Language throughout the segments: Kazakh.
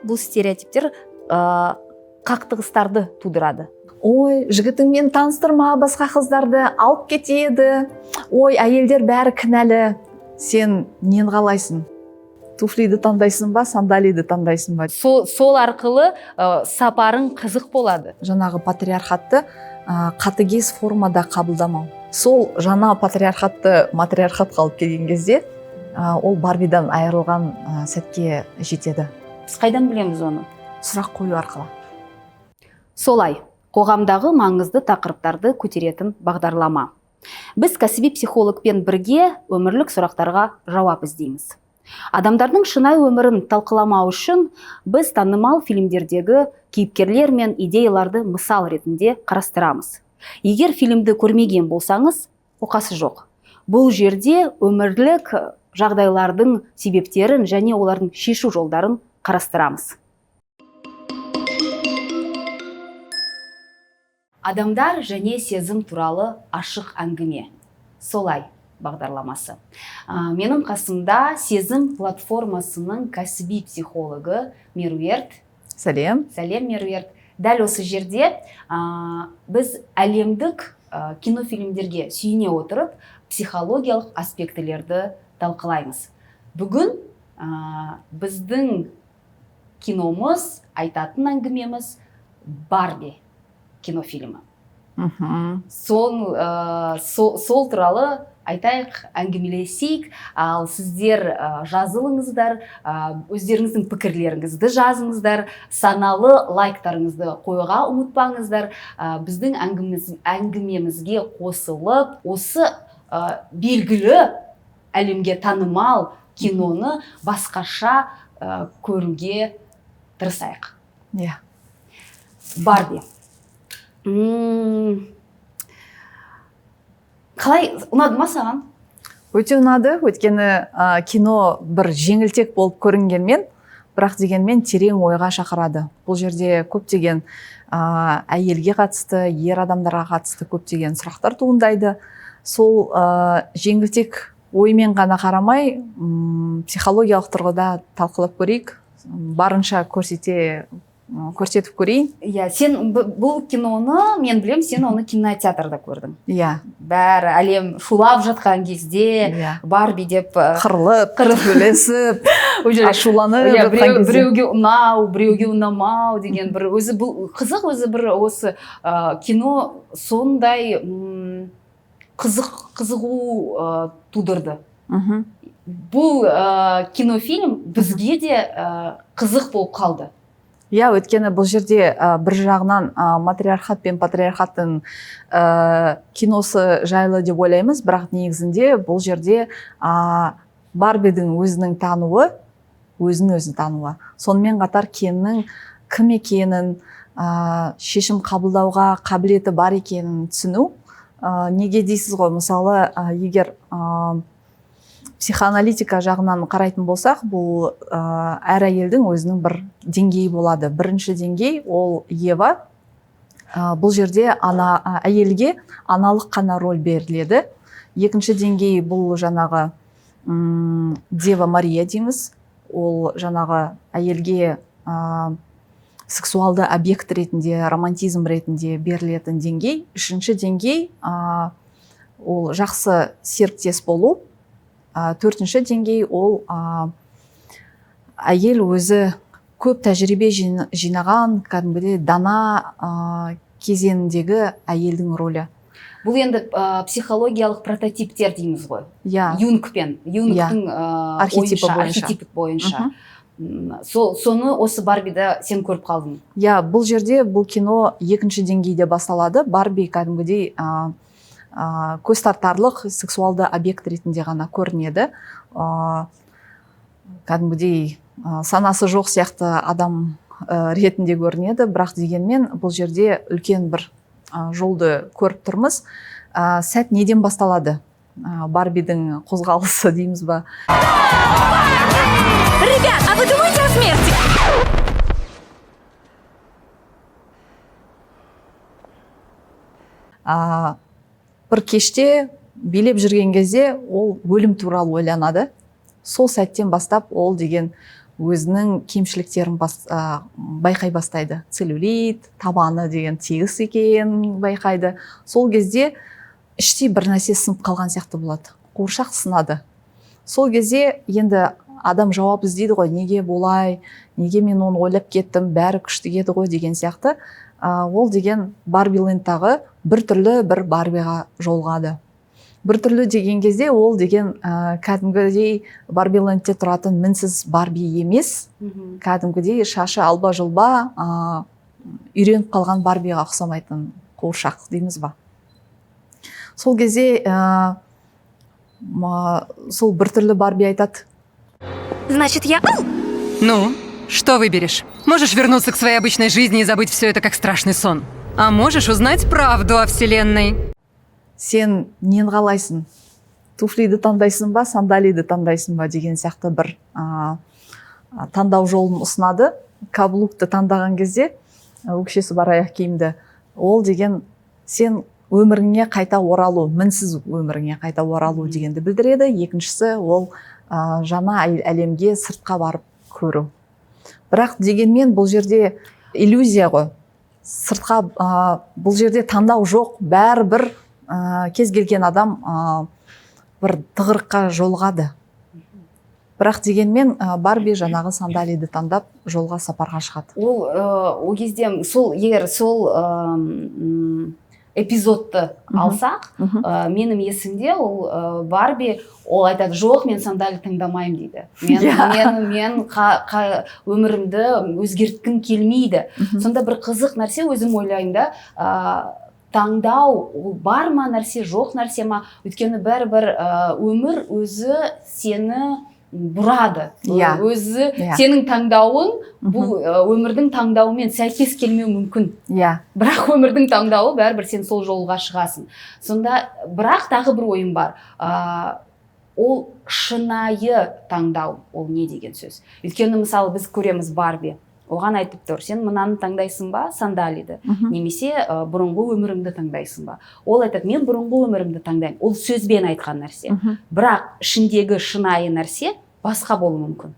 Бұл стереотиптер қақтығыстарды тудырады. Ой, жігітіңмен таныстырма, басқа қыздарды алып кетеді. Ой, әйелдер бәрі кінәлі. Сен нені қалайсың? Туфлиді таңдайсың ба, сандалиді таңдайсың ба? Сол арқылы сапарың қызық болады. Жаңағы патриархатты қатыгез формада қабылдамау. Сол жаңа патриархатты матриархатқа алып келген кезде ол Барбидан айырылған сәтке жетеді. Біз қайдан білеміз оны? Сұрақ қою арқылы. Солай, қоғамдағы маңызды тақырыптарды көтеретін бағдарлама. Біз кәсіби психологпен бірге өмірлік сұрақтарға жауап іздейміз. Адамдардың шынайы өмірін талқыламау үшін біз танымал фильмдердегі кейіпкерлер мен идеяларды мысал ретінде қарастырамыз. Егер фильмді көрмеген болсаңыз, оқасы жоқ. Бұл жерде өмірлік жағдайлардың себептерін және олардың шешу жолдарын қарастырамыз. Адамдар және сезім туралы ашық әңгіме. Солай бағдарламасы. Менің қасымда Сезім платформасының кәсіби психологы Меруерт. Сәлем. Сәлем, Меруерт. Дәл осы жерде біз әлемдік кинофильмдерге сүйене отырып, психологиялық аспектілерді талқылаймыз. Бүгін біздің киномыз, айтатын әңгімеміз Барби кинофильмі. Сол туралы айтайық, әңгімелесейік. Ал сіздер жазылыңыздар, өздеріңіздің пікірлеріңізді жазыңыздар, саналы лайктарыңызды қоюға ұмытпаңыздар. Біздің әңгімемізге қосылып, осы белгілі әлемге танымал киноны басқаша көруге тырысайық. Иә. Барби. Қалай, ұнады ма саған? Өте ұнады, өйткені кино бір жеңілтек болып көрінгенмен, бірақ дегенмен терең ойға шақырады. Бұл жерде көптеген әйелге қатысты, ер адамдарға қатысты көптеген сұрақтар туындайды. Сол жеңілтек оймен ғана қарамай, психологиялық тұрғыда талқылап көрейік, барынша көрсетіп көрейін. Иә, сен бұл киноны, мен білем, сен оны кинотеатрда көрдің. Иә. Бәрі әлем шулап жатқан кезде, Иә. Барби деп, Қырылып, қырылып. төбелесіп, Ол жерде ашуланып иә, жатқан кезде. Біреуге ұнау, біреуге ұнамау деген бір өзі бұл қызық, өзі бір осы кино сондай қызығу тудырды. Бұл кинофильм бізге де қызық болып қалды. Иә, өйткені бұл жерде бір жағынан матриархат пен патриархаттың киносы жайлы деп ойлаймыз, бірақ негізінде бұл жерде Барбидің өзінің тануы, өзін өзі тануы. Сонымен қатар Кеннің кім екенін, шешім қабылдауға қабілеті бар екенін түсіну. Неге дейсіз ғой, мысалы, егер психоаналитика жағынан қарайтын болсақ, бұл әр әйелдің өзінің бір деңгейі болады. Бірінші деңгей ол Ева. Бұл жерде әйелге аналық қана роль беріледі. Екінші деңгей бұл жаңағы Дева Мария дейміз. Ол жаңағы әйелге сексуалды объект ретінде, романтизм ретінде берілетін деңгей. Үшінші деңгей, ол жақсы серіктес болу. Төртінші деңгей ол әйел өзі көп тәжірибе жинаған, кәдімгідей дана кезеңіндегі әйелдің ролі. Бұл енді психологиялық прототиптер дейміз ғой. Иә. Юнгпен, Юнгтың, Иә. Архетипі ойынша, бойынша. архетип бойынша. Соны осы Барбида сен көріп қалдың. Иә, бұл жерде бұл кино екінші деңгейде басталады. Барби кәдімгідей көз тартарлық сексуалды объект ретінде ғана көрінеді. Кәдімгідей санасы жоқ сияқты адам ретінде көрінеді, бірақ дегенмен бұл жерде үлкен бір жолды көріп тұрмыз. Сәт неден басталады? Барбидің қозғалысы дейміз ба? Ребят, а вы думаете о смерти? Бір кеште билеп жүрген кезде ол өлім туралы ойланады. Сол сәттен бастап ол деген Өзінің кемшіліктерін байқай бастайды: целлюлит, табаны деген тегіс екенін байқайды. Сол кезде іштей бір нәрсе сынып қалған сияқты болады, қуыршақ сынады. Сол кезде енді адам жауап іздейді ғой: неге бұлай, неге мен оны ойлап кеттім, бәрі күшті еді ғой деген сияқты. Ол деген Барби Лендтағы біртүрлі бір Барбиға жолығады. Біртүрлі деген кезде ол деген кәдімгідей Барби Лендте тұратын мінсіз Барби емес, кәдімгідей шашы алба жұлба, үйреніп қалған Барбиға ұқсамайтын қуыршақ дейміз ба. Сол кезде сол біртүрлі Барби айтады: Значит, я... Ну, что выберешь? Можешь вернуться к своей обычной жизни и забыть все это как страшный сон. А можешь узнать правду о Вселенной. Сен нені қалайсың, туфлиді таңдайсың ба, сандалиді таңдайсың ба деген сияқты бір таңдау жолын ұсынады. Каблукты таңдаған кезде, өкшесі бар аяқ киімді, ол деген сен өміріңе қайта оралу, мінсіз өміріңе қайта оралу дегенді білдіреді. Екіншісі ол жаңа әлемге, сыртқа барып көру. Бірақ дегенмен бұл жерде иллюзия ғой, сыртқа бұл жерде таңдау жоқ, бәрібір кез келген адам бір тығырыққа жолығады. Бірақ дегенмен Барби жаңағы сандалиді таңдап, жолға, сапарға шығады. Ол ол кезде сол, егер сол эпизодты алсақ, менің есімде ол Барби, ол айтады: «Жоқ, мен сандали таңдамаймын», — дейді. Мен мен өмірімді өзгерткім келмейді. Сонда бір қызық нәрсе, өзім ойлаймын да, таңдау ол бар ма нәрсе, жоқ нәрсе ма? Өйткені бәрібір өмір өзі сені бұрады. Өзі сенің таңдауың бұл өмірдің таңдауымен сәйкес келмеуі мүмкін, бірақ өмірдің таңдауы бәрібір, сен сол жолға шығасың. Сонда бірақ тағы бір ойым бар: ол шынайы таңдау ол не деген сөз? Өйткені, мысалы, біз көреміз, Барби оған айтып тұр: «Сен мынаны таңдайсың ба, сандалиді, немесе бұрынғы өміріңді таңдайсың ба?» Ол айтады: «Мен бұрынғы өмірімді таңдаймын». Ол сөзбен айтқан нәрсе, бірақ ішіндегі шынайы нәрсе басқа болуы мүмкін.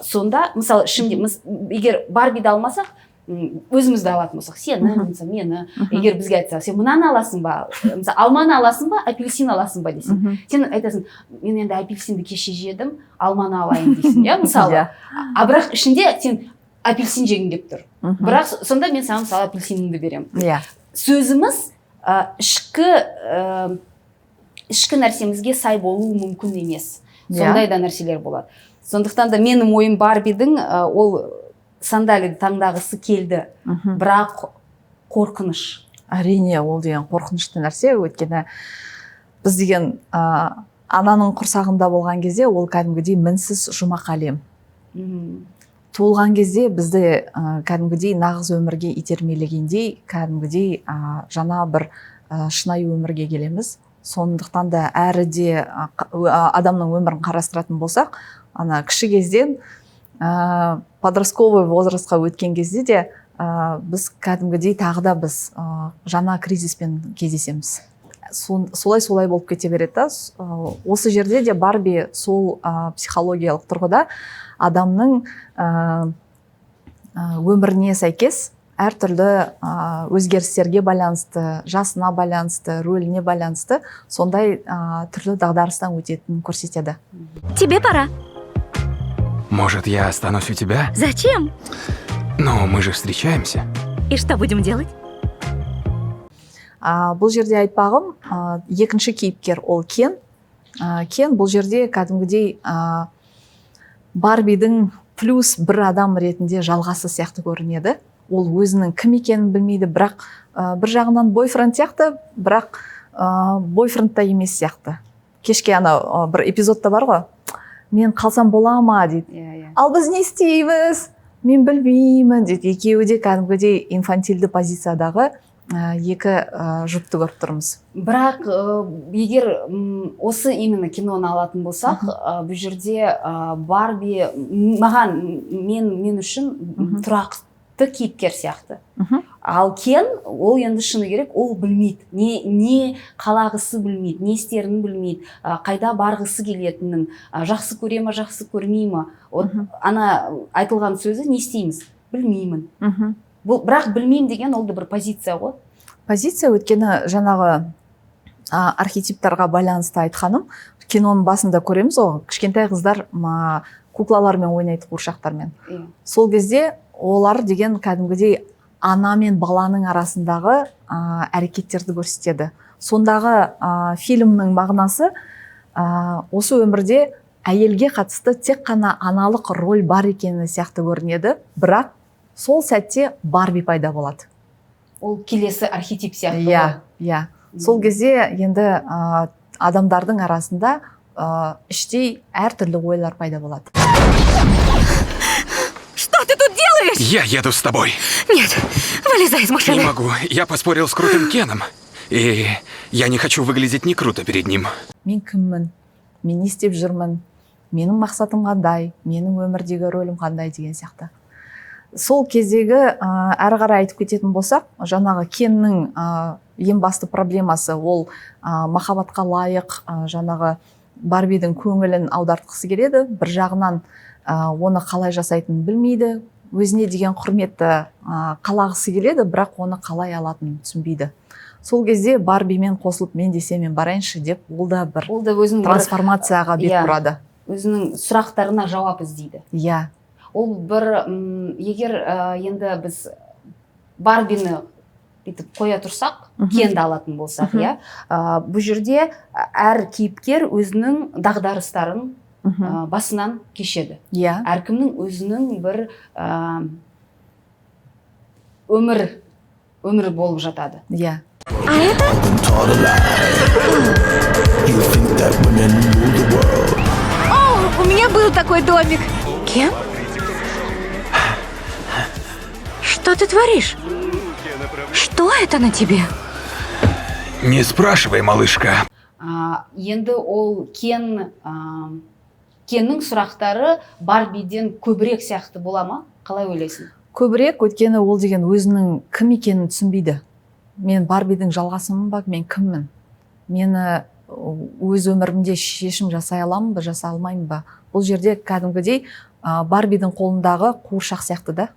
Сонда, мысалы, ішімде егер Барбиді алмасақ, өзімізді алатын болсақ, сені, мысалы, мені, егер бізге айтса: «Сен мынаны аласың ба, мысалы, алманы аласың ба, апельсин аласың ба?» — десең, сен айтасың: «Мен енді апельсинді кеше жедім, алманы алайын», — дейсің, иә, мысалы. А бірақ ішінде сен апельсин жегің келіп тұр. Бірақ сонда мен саған, мысалы, апельсиніңді беремін. Сөзіміз ішкі нәрсемізге сай болуы мүмкін емес. Сондай да нәрселер болады. Сондықтан да менің ойым, Барбидің ол сандалиді таңдағысы келді, бірақ қорқыныш. Әрине, ол деген қорқынышты нәрсе, өйткені біз деген ананың құрсағында болған кезде ол кәдімгідей мінсіз жұмақ әлем. Туылған кезде бізді кәдімгідей нағыз өмірге итермелегендей, кәдімгідей жаңа бір шынайы өмірге келеміз. Сондықтан да әрі де адамның өмірін қарастыратын болсақ, ана кіші кезден подростковый возрастқа өткен кезде де біз кәдімгідей тағы да біз жаңа кризиспен кездесеміз. Солай солай болып кете береді да. Осы жерде де Барби сол психологиялық тұрғыда адамның өміріне сәйкес әртүрлі өзгерістерге байланысты, жасына байланысты, рөліне байланысты сондай түрлі дағдарыстан өтетінін көрсетеді. Тебе пора. Может, я останусь у тебя? Зачем? Но мы же встречаемся. И что будем делать? Бұл жерде айтпағым, екінші кейіпкер ол Кен. Кен бұл жерде кәдімгідей Барбидің плюс бір адам ретінде жалғасы сияқты көрінеді. Ол өзінің кім екенін білмейді, бірақ бір жағынан бойфренд сияқты, бірақ бойфренд та емес сияқты. Кешке ана бір эпизодта бар ғой: «Мен қалсам бола ма?» — дейді. иә иә «Ал біз не істейміз?» «Мен білмеймін», — дейді. Екеуі де кәдімгідей инфантильді позициядағы екі жұпты көріп тұрмыз. Бірақ егер осы именно киноны алатын болсақ, бұл жерде Барби маған, мен үшін тұрақты кейіпкер сияқты. Ал Кен, ол енді, шыны керек, ол білмейді, не қалағысы білмейді, не істерін білмейді, қайда барғысы келетінін, жақсы көре ма, жақсы көрмей ма. Вот ана айтылған сөзі: «Не істейміз?» «Білмеймін». Бұл бірақ «білмеймін» деген ол да бір позиция ғой. Позиция, өйткені жаңағы архетиптарға байланысты айтқаным, киноның басында көреміз ғой, кішкентай қыздар куклалармен ойнайды, қуыршақтармен. Сол кезде олар деген кәдімгідей ана мен баланың арасындағы әрекеттерді көрсетеді. Сондағы фильмнің мағынасы, осы өмірде әйелге қатысты тек қана аналық роль бар екені сияқты көрінеді. Бірақ сол сәтте Барби пайда болады. Ол келесі архетип сияқты Иә. ғой. Иә, сол кезде енді адамдардың арасында іштей әртүрлі ойлар пайда болады. Что ты тут делаешь? Я еду с тобой. Нет, вылезай из Не машины. могу. Я поспорил с крутым Кеном. И я не хочу выглядеть не круто перед ним. Мен кіммін, мен не істеп жүрмін, менің мақсатым қандай, менің өмірдегі рөлім қандай деген сияқты. Сол кездегі әрі қарай айтып кететін болсақ, жаңағы Кеннің ең басты проблемасы ол махаббатқа лайық, жаңағы Барбидің көңілін аудартқысы келеді. Бір жағынан оны қалай жасайтынын білмейді, өзіне деген құрметті қалағысы келеді, бірақ оны қалай алатынын түсінбейді. Сол кезде Барбимен қосылып, мен де мен барайыншы деп, ол да бір Ол да өзінің бір, трансформацияға бет бұрады. өзінің сұрақтарына жауап іздейді. Ол бір егер енді біз Барбині бүйтіп қоя тұрсақ, Кенді алатын болсақ, иә, бұл жерде әр кейіпкер өзінің дағдарыстарын басынан кешеді. Әркімнің өзінің бір өмірі болып жатады. А это? Taught a lie. You think that women rule the world. О, у меня был такой домик. Кен? Что ты творишь? Что это на тебе? Не спрашивай, малышка. Енді ол Кен, Кеннің сұрақтары Барбиден көбірек сияқты бола ма, қалай ойлайсың? Көбірек, өйткені ол деген өзінің кім екенін түсінбейді. Мен Барбидің жалғасымын ба, мен кіммін, мені өз өмірімде шешім жасай аламын ба, жасай алмаймын ба? Бұл жерде кәдімгідей Барбидің қолындағы қуыршақ сияқты да.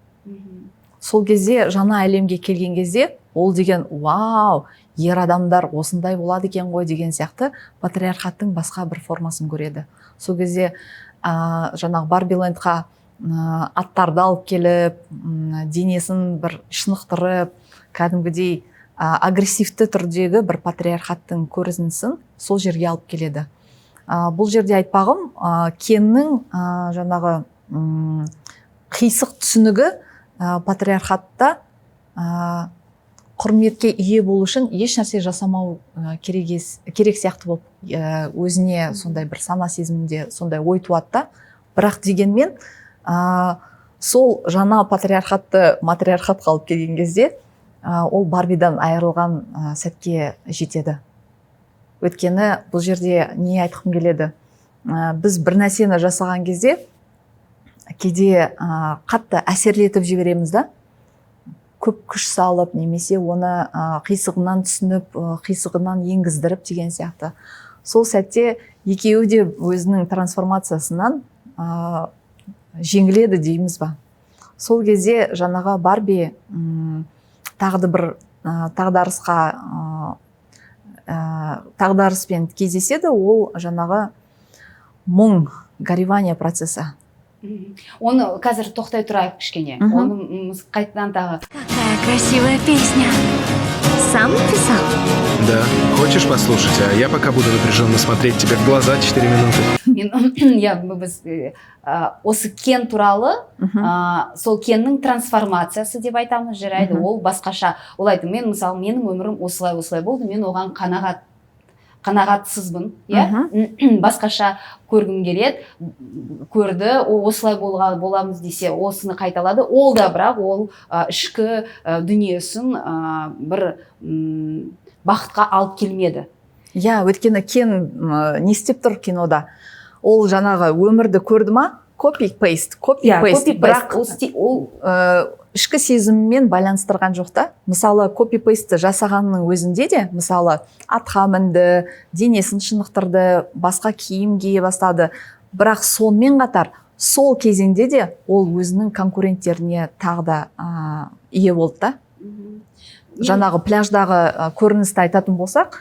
Сол кезде жаңа әлемге келген кезде ол деген вау, ер адамдар осындай болады екен ғой деген сияқты патриархаттың басқа бір формасын көреді. Сол кезде жаңағы Барбилендқа аттарды алып келіп, денесін бір шынықтырып, кәдімгідей агрессивті түрдегі бір патриархаттың көрінісін сол жерге алып келеді. Бұл жерде айтпағым, Кеннің жаңағы қисық түсінігі, патриархатта құрметке ие болу үшін еш нәрсе жасамау керек сияқты болып, өзіне сондай бір сана сезімінде сондай ой туады да. Бірақ дегенмен сол жаңа патриархатты матриархатқа алып келген кезде ол Барбидан айырылған сәтке жетеді. Өйткені бұл жерде не айтқым келеді? Біз бір нәрсені жасаған кезде кейде қатты әсерлетіп жібереміз да, көп күш салып немесе оны қисығынан түсініп, қисығынан енгіздіріп деген сияқты. Сол сәтте екеуі де өзінің трансформациясынан жеңіледі дейміз ба. Сол кезде жаңағы Барби тағы да бір тағдарысқа тағдарыспен кездеседі. Ол жаңағы мұң, горевание процесі. Оны қазір тоқтай тұрайық кішкене. Оны қайтадан тағы. Какая красивая песня. Сам написал? Да, хочешь послушать, а я пока буду напряженно смотреть тебе в глаза 4 минуты. Мен, иә, біз осы Кен туралы, сол Кеннің трансформациясы деп айтамыз, жарайды. Ол басқаша, ол айтты: мен, мысалы, менің өмірім осылай осылай болды, мен оған қанағатсызбын, иә, басқаша көргім келеді. Көрді, о, осылай болға, боламыз десе, осыны қайталады ол да. Бірақ ол ішкі дүниесін бір бақытқа алып келмеді. Иә, өйткені Кен не істеп тұр кинода? Ол жаңағы өмірді көрді ма, copy paste, copy paste. Copy paste. Бірақ ол, ол Ішкі сезіммен байланыстырған жоқ та. Мысалы, copy paste жасағанның өзінде де, мысалы, атқа мінді, денесін шынықтырды, басқа киім кие бастады, бірақ сонымен қатар сол кезеңде де ол өзінің конкуренттеріне тағы да ие болды да. Жаңағы пляждағы көріністі айтатын болсақ,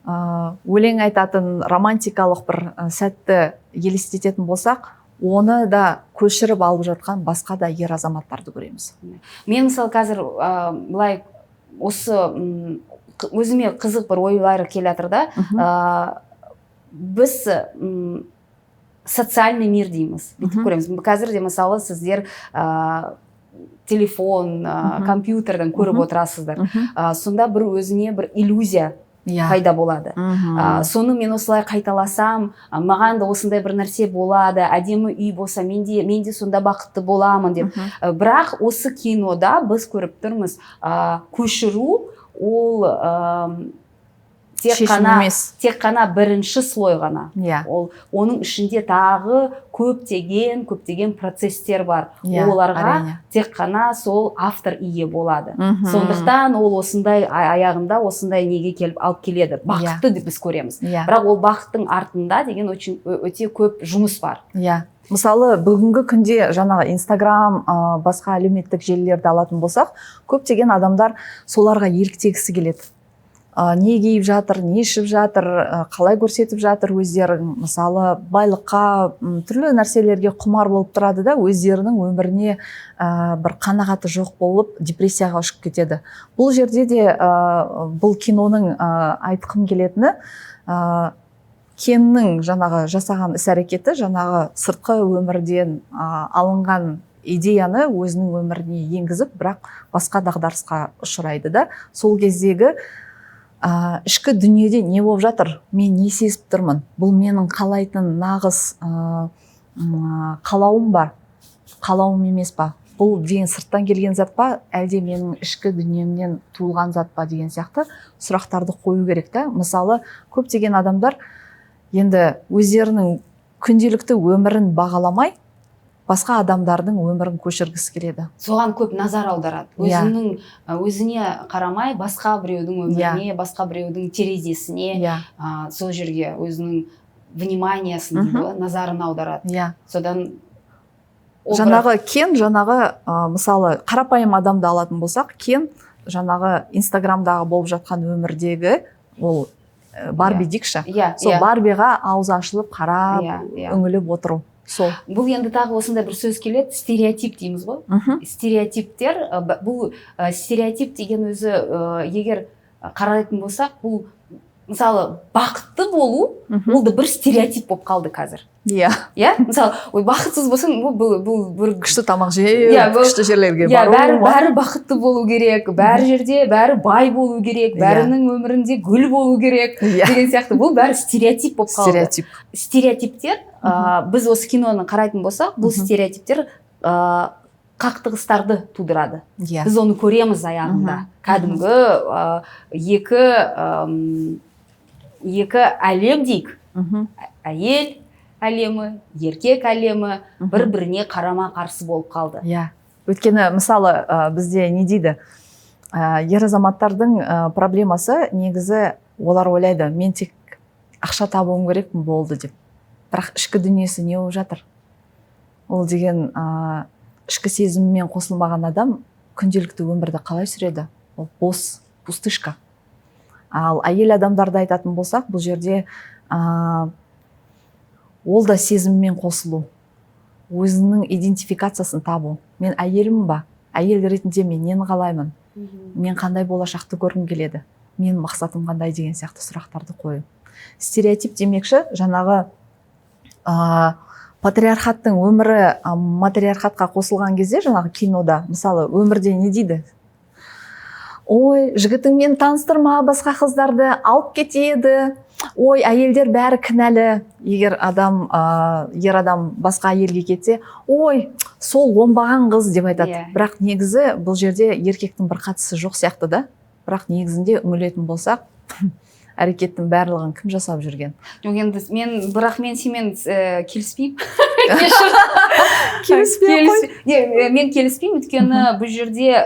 өлең айтатын романтикалық бір сәтті елестететін болсақ, оны да көшіріп алып жатқан басқа да ер азаматтарды көреміз. Мен, мысалы, қазір былай осы өзіме қызық бір ойлар келе жатыр да. Біз социальный мир дейміз, бүйтіп көреміз. Қазір де, мысалы, сіздер телефон, компьютерден көріп отырасыздар. Сонда бір өзіне бір иллюзия пайда болады. Соны мен осылай қайталасам, маған да осындай бір нәрсе болады, әдемі үй болса, мен де сонда бақытты боламын деп. Бірақ осы кинода біз көріп тұрмыз, көшіру ол тек Шешім қана емес. тек қана бірінші слой ғана. Ол оның ішінде тағы көптеген көптеген процесстер бар. Оларға тек қана сол автор ие болады. Сондықтан ол осындай аяғында осындай неге келіп алып келеді, бақытты деп біз көреміз. Бірақ ол бақыттың артында деген очень өте көп жұмыс бар. Иә, мысалы, бүгінгі күнде жаңағы Инстаграм, басқа әлеуметтік желілерді алатын болсақ, көптеген адамдар соларға еліктегісі келеді. Не киіп жатыр, не ішіп жатыр, қалай көрсетіп жатыр өздерін. Мысалы, байлыққа, түрлі нәрселерге құмар болып тұрады да, өздерінің өміріне бір қанағаты жоқ болып, депрессияға ұшып кетеді. Бұл жерде де бұл киноның айтқым келетіні, Кеннің жаңағы жасаған іс әрекеті жаңағы сыртқы өмірден алынған идеяны өзінің өміріне енгізіп, бірақ басқа дағдарысқа ұшырайды да. Сол кездегі ішкі дүниеде не болып жатыр, мен не сезіп тұрмын, бұл менің қалайтын нағыз қалауым ба, қалауым емес па, бұл деген сырттан келген зат па, әлде менің ішкі дүниемнен туылған зат па деген сияқты сұрақтарды қою керек та. Мысалы, көптеген адамдар енді өздерінің күнделікті өмірін бағаламай, басқа адамдардың өмірін көшіргісі келеді. Соған көп назар аударады. Өзінің өзіне қарамай, басқа біреудің өміріне, басқа біреудің терезесіне, сол жерге өзінің вниманиясын дейді ғой, назарын аударады. Содан ол Жаңағы Кен, жаңағы мысалы, қарапайым адамды алатын болсақ, Кен жаңағы Инстаграмдағы болып жатқан өмірдегі ол Барби дейікші, сол Барбиға аузы ашылып қарап, иә иә үңіліп отыру сол. Бұл енді тағы осындай бір сөз келеді, стереотип дейміз ғой. Стереотиптер, бұл стереотип деген өзі, егер қарайтын болсақ, бұл, мысалы, бақытты болу, ол да бір стереотип болып қалды қазір. Иә, мысалы, ой, бақытсыз болсаң, бұл бір Күшті тамақ жеу, күшті жерлерге иә, бару бәрі ма? Бәрі бақытты болу керек, бәрі жерде бәрі бай болу керек, бәрінің өмірінде гүл болу керек деген сияқты. Бұл бәрі стереотип болып қалды. Стереотип. Стереотиптер, біз осы киноны қарайтын болсақ, бұл стереотиптер қақтығыстарды тудырады. Біз оны көреміз аяғында. Кәдімгі екі әлем дейік, әйел әлемі, еркек әлемі бір біріне қарама қарсы болып қалды. Иә, өйткені, мысалы, бізде не дейді, ер азаматтардың проблемасы негізі, олар ойлайды, мен тек ақша табуым керекпін, болды деп. Бірақ ішкі дүниесі не болып жатыр, ол деген ішкі сезімімен қосылмаған адам күнделікті өмірді қалай сүреді? Ол бос, пустышка. Ал әйел адамдарды айтатын болсақ, бұл жерде ол да сезіммен қосылу, өзінің идентификациясын табу: мен әйелмін ба, әйел ретінде мен нені қалаймын, мен қандай болашақты көргім келеді, менің мақсатым қандай деген сияқты сұрақтарды қою. Стереотип демекші, жаңағы патриархаттың өмірі матриархатқа қосылған кезде, жаңағы кинода, мысалы, өмірде не дейді? Ой, жігітіңмен таныстырма басқа қыздарды, алып кетеді. Ой, әйелдер бәрі кінәлі. Егер адам, ер адам басқа әйелге кетсе, ой, сол оңбаған қыз деп айтады. Бірақ негізі бұл жерде еркектің бір қатысы жоқ сияқты да. Бірақ негізінде үңілетін болсақ, Әрекеттің барлығын кім жасап жүрген? Жоқ, енді мен, бірақ мен сенімен келіспеймін. Кешір. Келіспей ақ қой. Не, мен келіспеймін, өйткені бұл жерде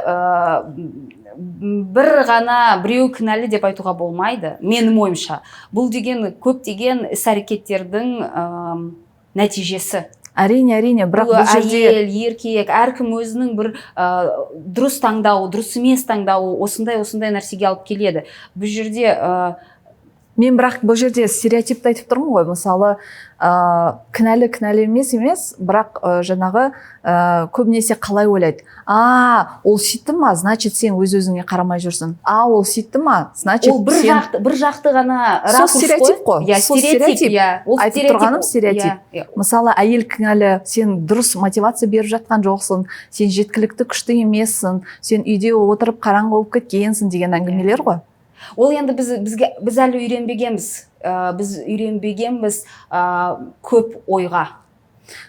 бір ғана біреу кінәлі деп айтуға болмайды, менің ойымша. Бұл деген көптеген іс әрекеттердің нәтижесі. Әрине, бірақ бұл бұл жерде әйел, еркек, әркім өзінің бір дұрыс таңдауы, дұрыс емес таңдауы осындай осындай нәрсеге алып келеді. Бұл жерде Мен бірақ бұл жерде стереотипті айтып тұрмын ғой. Мысалы, кінәлі, кінәлі емес, бірақ жаңағы көбінесе қалай ойлайды: а, ол сөйтті ма, значит, сен өз өзіңе қарамай жүрсің, а, ол сөйтті ма, значит, ол бір сен жақты, бір жақты ғана Сол ракурс. Стереотип қой. Иә, Сол стереотип. стереотип. Иә, ол Айтып стереотип. тұрғаным стереотип. Иә. Мысалы, әйел кінәлі, сен дұрыс мотивация беріп жатқан жоқсың, сен жеткілікті күшті емессің, сен үйде отырып қараңғы болып кеткенсің деген әңгімелер ғой. Ол енді біз әлі үйренбегенбіз. Біз үйренбегенбіз көп ойға,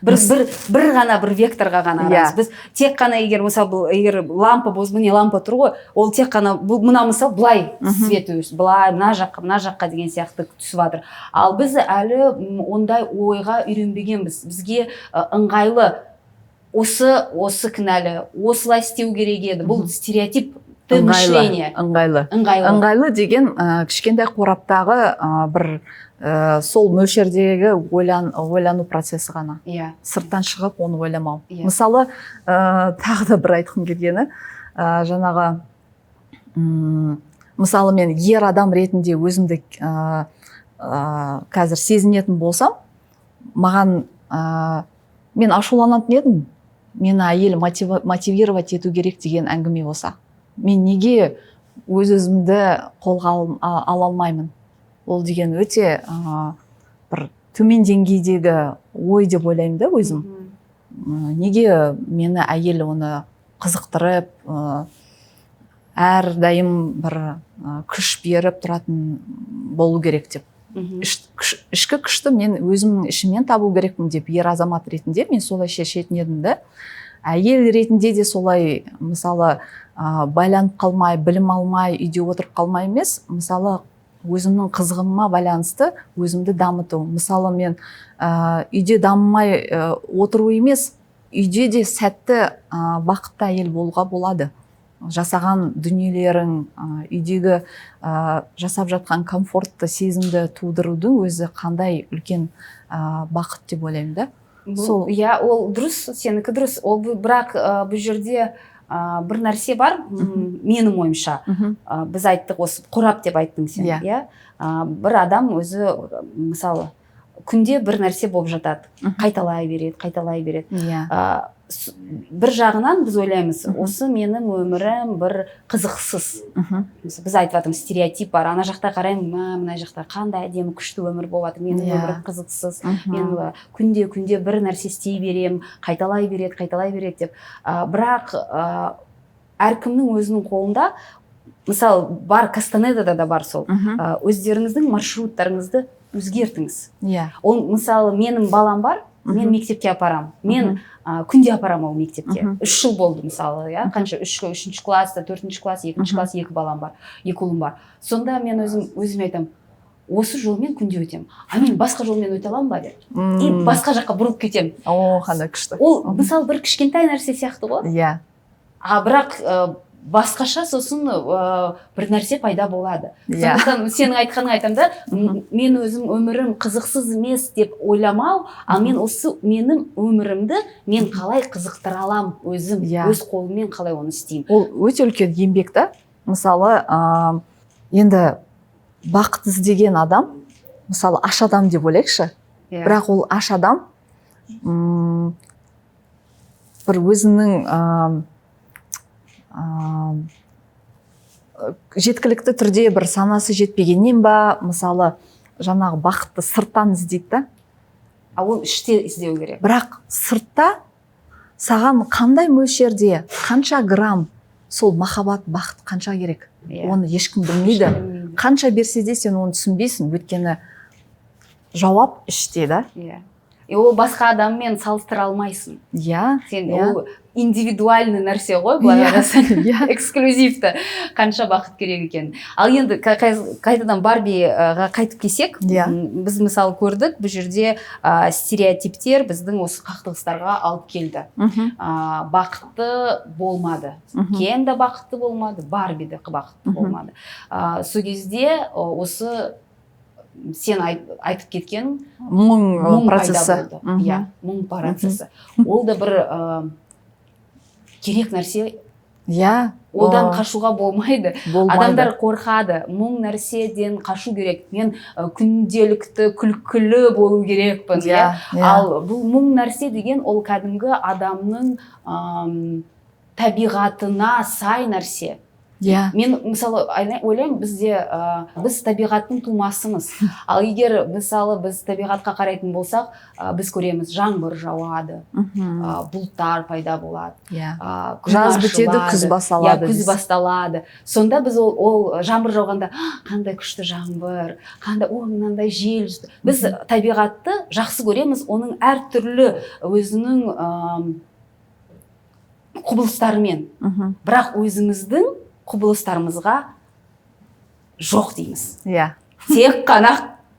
бір ғана бір векторға ғана қараймыз. Біз тек қана, егер, мысалы, бұл егер лампа болса, міне, лампа тұр ғой, ол тек қана бұл мына, мысалы, былай свет былай мына жаққа, мына жаққа деген сияқты түсіп жатыр. Ал біз әлі ондай ойға үйренбегенбіз. Бізге ыңғайлы осы кінәлі, осылай істеу керек еді, бұл стереотип мышление. Ыңғайлы. Ыңғайлы. Ыңғайлы деген кішкентай қораптағы бір сол мөлшердегі ойлану процесі ғана, сырттан шығып оны ойламау. Мысалы, тағы да бір айтқым келгені, жаңағы мысалы, мен ер адам ретінде өзімді қазір сезінетін болсам, маған мен ашуланатын едім, мені әйел мотивировать ету керек деген әңгіме болса. Мен неге өз өзімді қолға ала алмаймын? Ол деген өте бір төмен деңгейдегі ой деп ойлаймын да өзім. Неге мені әйел оны қызықтырып, әрдайым бір күш беріп тұратын болу керек деп. Ішкі күшті мен өзімнің ішімнен табу керекпін деп, ер азамат ретінде мен солай шешетін едім да. Әйел ретінде де солай, мысалы, байланып қалмай, білім алмай, үйде отырып қалмай емес, мысалы, өзімнің қызығыма байланысты өзімді дамыту. Мысалы, мен үйде дамымай отыру емес, үйде де сәтті, бақытты әйел болуға болады. Жасаған дүниелерің, үйдегі жасап жатқан комфортты сезімді тудырудың өзі қандай үлкен бақыт деп ойлаймын да. Сол. Иә, ол дұрыс, сенікі дұрыс. Ол бірақ бұл жерде бір нәрсе бар, менің ойымша. Біз айттық, осы қорап деп айттың сен, иә. Бір адам өзі, мысалы, күнде бір нәрсе болып жатады, қайталай береді, қайталай береді. Бір жағынан біз ойлаймыз, осы менің өмірім бір қызықсыз. Мысалы, біз айтып жатырмыз, стереотип бар. Ана жақта қараймын, мә, мына жақта қандай әдемі, күшті өмір болып жатыр, менің өмірім қызықсыз, мен күнде күнде бір нәрсе істей беремін, қайталай береді, қайталай береді деп. Бірақ әркімнің өзінің қолында, мысалы, бар, Кастанедада да бар сол. Өздеріңіздің маршруттарыңызды өзгертіңіз. Ол, мысалы, менің балам бар, мен мектепке апарам, мен күнде апарам ол мектепке. 3 жыл болды, мысалы, иә, қанша, үш, үшінші класста, төртінші класс, екінші класс, екі балам бар, екі ұлым бар. Сонда мен өзім өзіме айтамын: осы жолмен күнде өтемін, а мен басқа жолмен өте аламын ба деп, и басқа жаққа бұрылып кетемін. О, қандай күшті! Ол, мысалы, бір кішкентай нәрсе сияқты ғой, а бірақ басқаша сосын бір нәрсе пайда болады. Сондықтан сенің айтқаныңа айтамын да, мен өзім өмірім қызықсыз емес деп ойламау, а мен осы менің өмірімді мен қалай қызықтыра аламын өзім, өз қолыммен қалай оны істеймін. Ол өте үлкен еңбек та. Мысалы, енді бақыт іздеген адам, мысалы, аш адам деп ойлайықшы. Бірақ ол аш адам бір өзінің жеткілікті түрде бір санасы жетпегеннен ба, мысалы, жаңағы бақытты сырттан іздейді да. А ол іште іздеу керек. Бірақ сыртта саған қандай мөлшерде, қанша грамм сол махаббат, бақыт қанша керек, оны ешкім білмейді. Ешкім білмейді. Қанша берсе де, сен оны түсінбейсің, өйткені жауап іште да. Иә. И ол басқа адаммен салыстыра алмайсың. Сен ол индивидуальный нәрсе ғой, былай қарасаң. Эксклюзивті. Қанша бақыт керек екен. Ал енді қайтадан Барбиға қайтып келсек, біз мысалы көрдік, бұл жерде стереотиптер біздің осы қақтығыстарға алып келді. Бақытты болмады. Кен де бақытты болмады, Барби де бақытты болмады. Сол кезде осы сен айтып кеткен мұң мұң пайда процесі. болды. Иә, мұң процесі. Ол да бір керек нәрсе. Одан қашуға болмайды. Болмайды. Адамдар қорқады. Мұң нәрседен қашу керек. Мен күнделікті күлкілі болу керекпін, иә? Иә. Ал бұл мұң нәрсе деген ол кәдімгі адамның табиғатына сай нәрсе. Мен мысалы ойлаймын, бізде, біз табиғаттың тумасымыз. Ал егер мысалы біз табиғатқа қарайтын болсақ, біз көреміз, жаңбыр жауады, бұлттар пайда болады, күн Жаз бітеді, ашылады. күз басталады Иә, күз дейсіз. басталады. Сонда біз ол жаңбыр жауғанда: «А, қандай күшті жаңбыр, қандай, о, мынандай жел». Біз табиғатты жақсы көреміз, оның әртүрлі өзінің құбылыстарымен. Бірақ өзіміздің құбылыстарымызға жоқ дейміз. Тек қана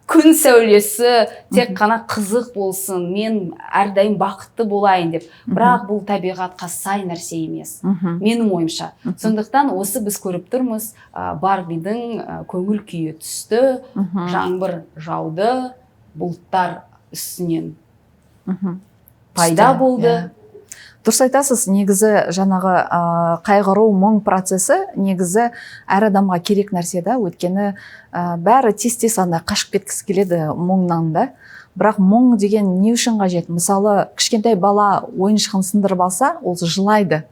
күн сәулесі, тек қана қызық болсын, мен әрдайым бақытты болайын деп. Бірақ бұл табиғатқа сай нәрсе емес, менің ойымша. Сондықтан осы біз көріп тұрмыз, Барбидің көңіл күйі түсті, жаңбыр жауды, бұлттар үстінен пайда Түсті, болды. иә. Дұрыс айтасыз, негізі жаңағы қайғыру, мұң процесі негізі әр адамға керек нәрсе да, өйткені бәрі тез-тез андай қашып кеткісі келеді мұңнан да. Бірақ мұң деген не үшін қажет? Мысалы, кішкентай бала ойыншығын сындырып алса, ол жылайды.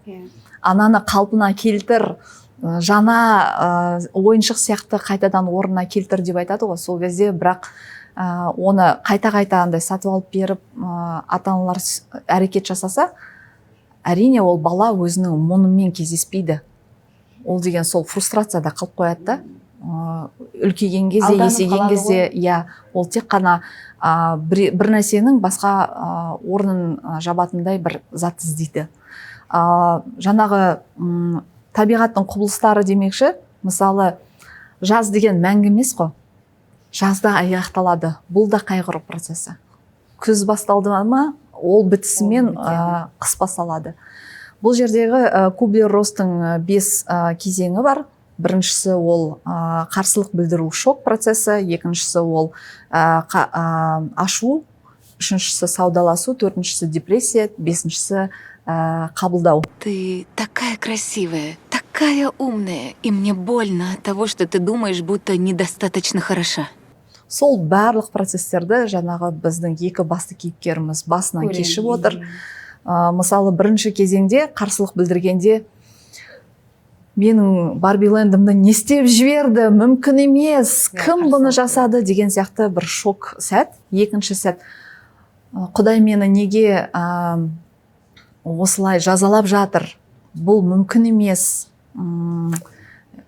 Ананы қалпына келтір, жаңа ойыншық сияқты қайтадан орнына келтір деп айтады ғой сол кезде. Бірақ оны қайта-қайта андай сатып алып беріп, ата-аналар әрекет жасаса, әрине ол бала өзінің мұңымен кездеспейді. Ол деген сол фрустрацияда қалып қояды да. Үлкейген кезде, Алданып есейген қалады кезде, иә, ол тек қана бір нәрсенің басқа орнын жабатындай бір зат іздейді. Жаңағы табиғаттың құбылыстары демекші, мысалы, жаз деген мәңгі емес қой. Жазда аяқталады. Бұл да қайғыру процесі. Күз басталды ма, ол бітісімен, Ол бітеді. қыс басталады. Бұл жердегі Кублер-Росстың 5 кезеңі бар. Біріншісі ол қарсылық білдіру, шок процесі, екіншісі ол ашу, үшіншісі саудаласу, төртіншісі депрессия, бесіншісі қабылдау. Ты такая красивая, такая умная, и мне больно от того, что ты думаешь, будто недостаточно хороша. Сол барлық процестерді жаңағы біздің екі басты кейіпкеріміз басынан Көремін. кешіп отыр. Мысалы, бірінші кезеңде қарсылық білдіргенде: «Менің Барбилендімді не істеп жіберді, мүмкін емес, Иә, кім бұны қарсылық. жасады?» деген сияқты бір шок сәт. Екінші сәт: «Құдай мені неге осылай жазалап жатыр, бұл мүмкін емес,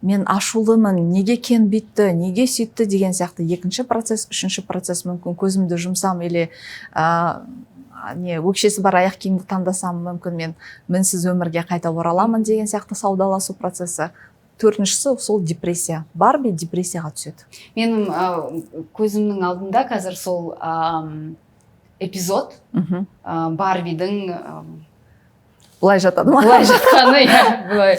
мен ашулымын, неге Кен бүйтті, неге сөйтті?» деген сияқты екінші процесс. Үшінші процесс: мүмкін, көзімді жұмсам или не өкшесі бар аяқ киімді таңдасам, мүмкін, мен мінсіз өмірге қайта ораламын деген сияқты саудаласу процесі. Төртіншісі сол депрессия, Барби депрессияға түседі. Менің көзімнің алдында қазір сол эпизод, Барбидің Былай жатады ма? Былай жатқаны, иә, былай.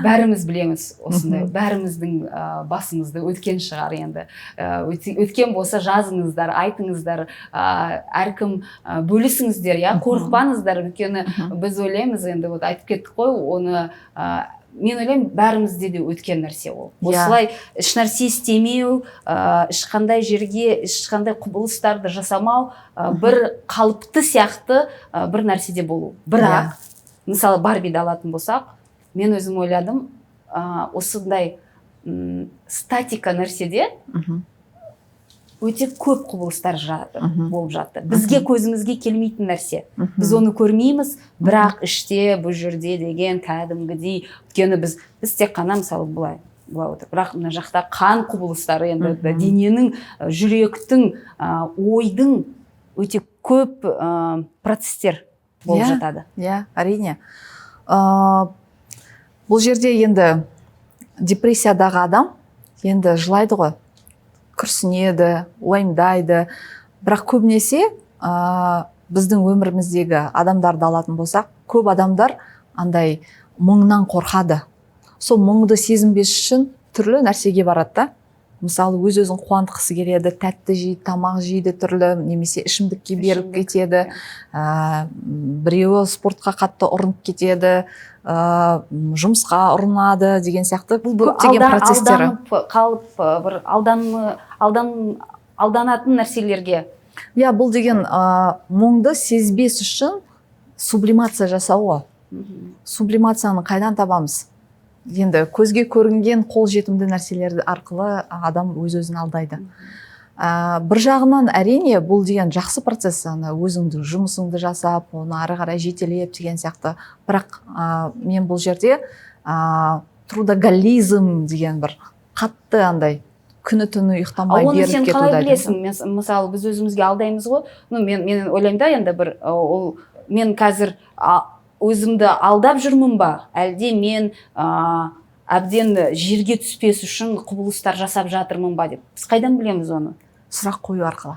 Бәріміз білеміз осындай, бәріміздің басымызды өткен шығар енді. Өткен болса, жазыңыздар, айтыңыздар, әркім бөлісіңіздер, иә, қорықпаңыздар, өйткені біз ойлаймыз енді, вот айтып кеттік қой оны, мен ойлаймын, бәрімізде де өткен нәрсе ол. Осылай ешнәрсе істемеу, ешқандай жерге ешқандай құбылыстарды жасамау, бір қалыпты сияқты бір нәрседе болу. Бірақ мысалы, Барбиді алатын болсақ, мен өзім ойладым, осындай статика нәрседе өте көп құбылыстар болып жатты. Бізге көзімізге келмейтін нәрсе. Біз оны көрмейміз, бірақ іште бұл жерде деген кәдімгідей, өйткені біз тек қана мысалы былай былай отыр, бірақ мына жақта қан құбылыстары енді, дененің, жүректің, ойдың Өте көп процесстер болып жатады. Иә, әрине. Бұл жерде енді депрессиядағы адам енді жылайды ғой, күрсінеді, уайымдайды. Бірақ көбінесе біздің өміріміздегі адамдарды алатын болсақ, көп адамдар андай мұңнан қорқады. Сол мұңды сезінбес үшін түрлі нәрсеге барады да. Мысалы, өз өзін қуантқысы келеді, тәтті жейді, тамақ жейді түрлі, немесе ішімдікке беріліп кетеді. Біреуі спортқа қатты ұрынып кетеді, жұмысқа ұрынады деген сияқты. Бұл бір көптеген процесстері. Алданып қалып, бір алданатын нәрселерге. Иә, бұл деген мұңды сезбес үшін сублимация жасау ғой. Сублимацияны қайдан табамыз? Енді көзге көрінген қолжетімді нәрселерді арқылы адам өз өзін алдайды. Бір жағынан, әрине, бұл деген жақсы процесс, ана өзіңді жұмысыңды жасап, оны ары қарай жетелеп деген сияқты. Бірақ мен бұл жерде трудоголизм деген бір қатты андай күні түні А ұйықтамай оны беріліп сен кетуді қалай айтамын. білесің? Мен, мысалы, біз өзімізге алдаймыз ғой. Ну, мен ойлаймын да енді бір ол мен қазір өзімді алдап жүрмін ба, әлде мен әбден жерге түспес үшін құбылыстар жасап жатырмын ба деп. Біз қайдан білеміз оны? Сұрақ қою арқылы.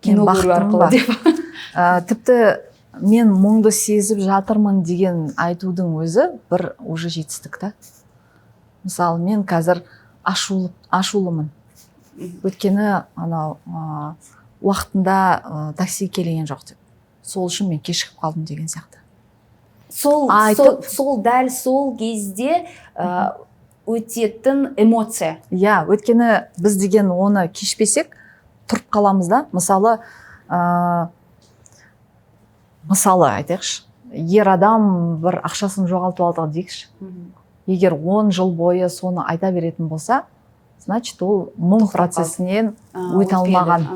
Кино Мен көру бақыттымын арқылы ба? деп. Тіпті мен мұңды сезіп жатырмын деген айтудың өзі бір уже жетістік та. Мысалы, мен қазір ашулымын, өйткені анау уақытында такси келген жоқ деп, сол үшін мен кешігіп қалдым деген сияқты. Сол, сол дәл сол кезде өтетін эмоция. Иә, өйткені біз деген оны кешпесек, тұрып қаламыз да. Мысалы, айтайықшы, ер адам бір ақшасын жоғалтып алды дейікші. Егер 10 жыл бойы соны айта беретін болса, значит, ол мұң Тоқтап қалды. процесінен өте өтпеді. алмаған.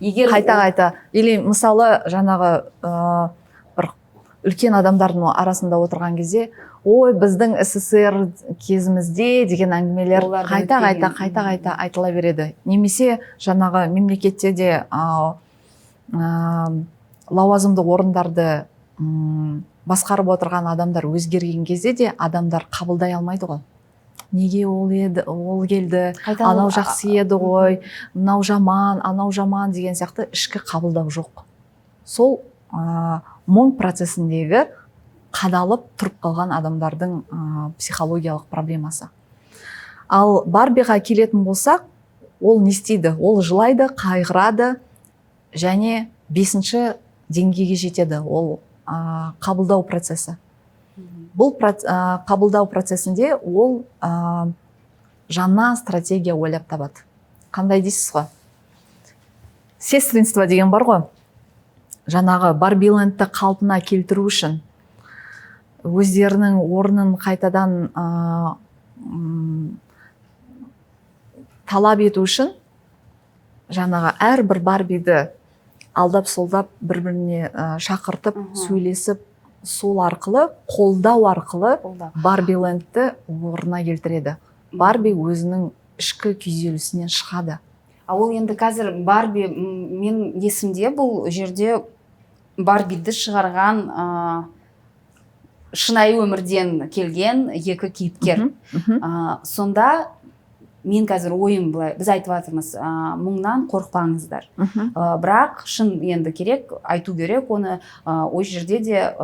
Егер Қайта қайта. Или, мысалы, жаңағы бір үлкен адамдардың арасында отырған кезде, ой, біздің СССР кезімізде деген әңгімелер Олардың қайта қайта өтпеген. қайта қайта айтыла береді. Немесе жаңағы мемлекетте де лауазымды орындарды басқарып отырған адамдар өзгерген кезде де адамдар қабылдай алмайды ғой: неге ол еді, ол келді, Қайта анау жақсы еді ғой, мынау жаман, анау жаман деген сияқты ішкі қабылдау жоқ. Сол мұң процесіндегі қадалып тұрып қалған адамдардың психологиялық проблемасы. Ал Барбиға келетін болсақ, ол не істейді? Ол жылайды, қайғырады және бесінші деңгейге жетеді. Ол қабылдау процесі. Бұл қабылдау процесінде ол жаңа стратегия ойлап табады. Қандай дейсіз ғой? Сестринство деген бар ғой. Жаңағы Барбилендті қалпына келтіру үшін, өздерінің орнын қайтадан талап ету үшін жаңағы әрбір Барбиді алдап солдап бір біріне шақыртып, сөйлесіп, сол арқылы, қолдау арқылы Қолдау. Барбилендті орнына келтіреді. Барби өзінің ішкі күйзелісінен шығады. А ол енді қазір Барби, мен есімде, бұл жерде Барбиді шығарған шынайы өмірден келген екі кейіпкер. Мхм, мхм. Сонда мен қазір ойым былай: біз айтып жатырмыз, мұңнан қорықпаңыздар. Бірақ шын енді керек айту керек оны, ол жерде де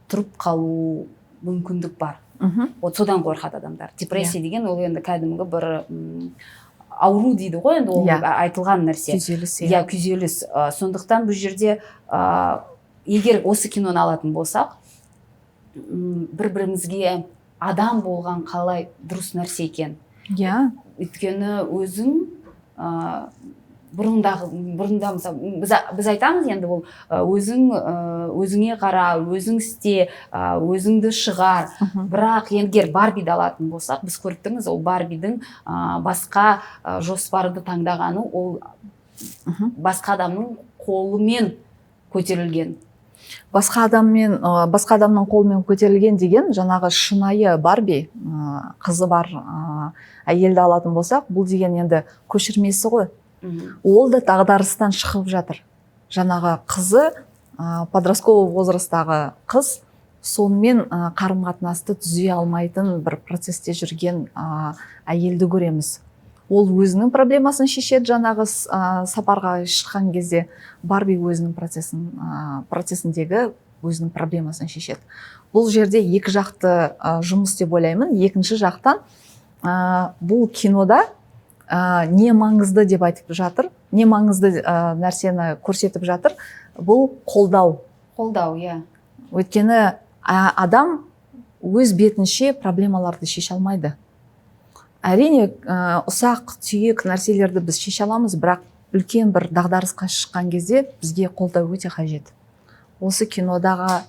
тұрып қалу мүмкіндік бар. Вот содан қорқады адамдар. Депрессия деген ол енді кәдімгі бір ауру дейді ғой енді, ол айтылған нәрсе. Күйзеліс. Иә, күйзеліс. Сондықтан бұл жерде егер осы киноны алатын болсақ, бір бірімізге адам болған қалай дұрыс нәрсе екен. Өйткені өзің бұрында, мысалы, біз айтамыз енді, ол өзің, өзіңе қара, өзің істе, өзіңді шығар. Бірақ егер Барбиді алатын болсақ, біз көріп тұрмыз, ол Барбидің басқа жоспарды таңдағаны, ол басқа адамның қолымен көтерілген. Басқа адамның қолымен көтерілген деген жаңағы шынайы Барби, қызы бар әйелді алатын болсақ, бұл деген енді көшірмесі ғой. Ол да дағдарыстан шығып жатыр. Жаңағы қызы, подростковый возрасттағы қыз, сонымен қарым қатынасты түзе алмайтын бір процесте жүрген әйелді көреміз. Ол өзінің проблемасын шешеді жаңағы сапарға шыққан кезде. Барби өзінің процесіндегі өзінің проблемасын шешеді. Бұл жерде екі жақты жұмыс деп ойлаймын. Екінші жақтан, бұл кинода не маңызды деп айтып жатыр, не маңызды нәрсені көрсетіп жатыр? Бұл қолдау. Қолдау, иә. Өйткені адам өз бетінше проблемаларды шеше алмайды. Әрине, ұсақ түйек нәрселерді біз шеше аламыз, бірақ үлкен бір дағдарысқа шыққан кезде бізге қолдау өте қажет. Осы кинодағы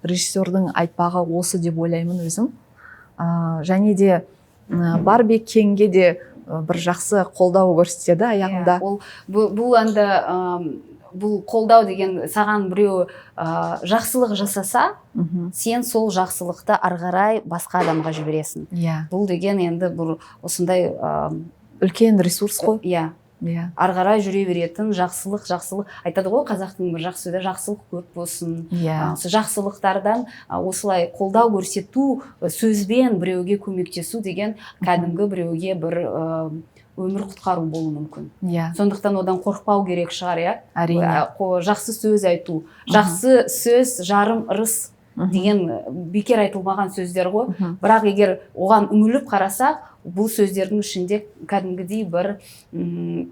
режиссердің айтпағы осы деп ойлаймын өзім. Және де Барби Кенге де бір жақсы қолдау көрсетеді аяғында. Иә, ол бұл енді бұл қолдау деген, саған біреу жақсылық жасаса, сен сол жақсылықты ары қарай басқа адамға жібересің. Бұл деген енді бір осындай Үлкен ресурс қой. Иә. Ары қарай жүре беретін жақсылық. Жақсылық айтады ғой, қазақтың бір жақсы сөзі: жақсылық көп болсын. Осы жақсылықтардан, осылай қолдау көрсету, сөзбен біреуге көмектесу деген кәдімгі біреуге бір өмір құтқару болуы мүмкін. Сондықтан одан қорықпау керек шығар, иә? Әрине. Жақсы сөз айту, жақсы сөз жарым ырыс деген бекер айтылмаған сөздер ғой. Бірақ егер оған үңіліп қарасақ, бұл сөздердің ішінде кәдімгідей бір